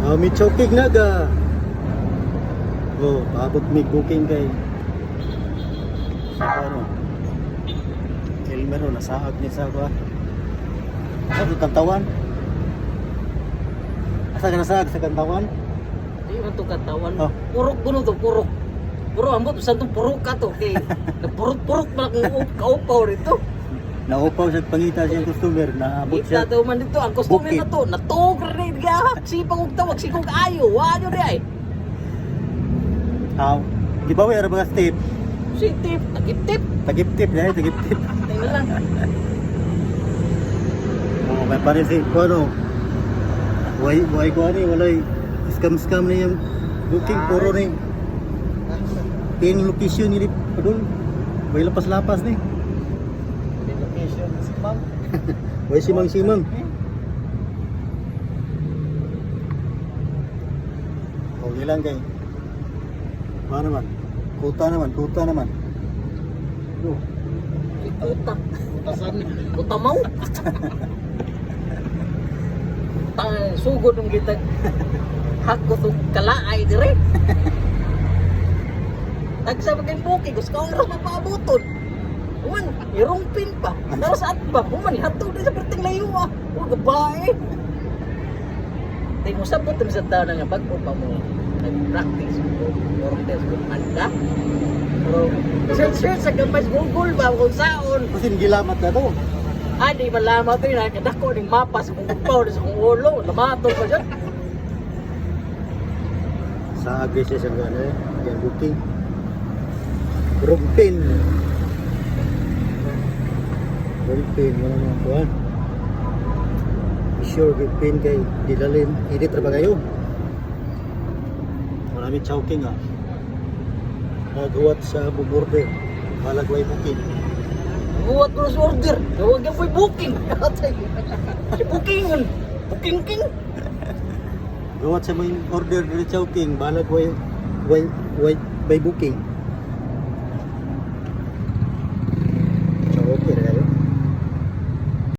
Oh, may choking na ga. Oh, paabot may booking kay. Sa ano? Elmer, oh, nasaag niya sa ba? Asa to kantawan? Asa ka nasaag sa kantawan? Di man to katawan. Oh. Purok kuno to, purok. Puro ambot bisan tong purok ka to kay nagpurok-purok man akong kaupaw rito. Naupaw siya at pangita siyang customer, naabot siya. Kita to man dito ang customer Bukid. na to, natog rin gahak sipag og tawag sigog ayo, wa nyo di ay. Ah, di ba may mga step? Si tip, tagip-tip. Tagip-tip, dahil tagip-tip. Tingnan lang. Oo, may pare si ano. Way way ko ani walay scam scam ni yung booking puro ni. Pin location ni padul. Way lapas-lapas ni. Location si ma'am. Way simang-simang. Okay lang kay. Ba naman? Kuta naman, kuta naman. Oh, Kuta. Utasan. Kuta mau. Tang sugod ng kita hakot og kalaay dire. Tagsa maging buki, gusto ko oras mapaabuton. Human, irong pin pa. Nara sa atba, human, hatog din sa perting layo ah. Huwag gabae. Di mo sabot sa tao na nga bago pa mo nag-practice ko, order ko, anda. Pero, search search sa gamay sa Google ba kung saon. Kasi gilamat na to. Ah, di malaman ito yun. Kadako ng mapa sa kong upaw, sa kong ulo. Lamato pa dyan. Sa agri siya siyang gano'n eh. Yan booking. Rumpin. Rumpin, wala mga kuhan. Be sure, rumpin kay dilalin. Edit ra ba kayo? Marami chowking ah. Naghuwat sa buborde. Balagway booking. Buhat ko na sa order. Huwag yan po'y booking. Si booking yun. Booking king. Gawat sa mga order dili chowking. Balagway way way by booking.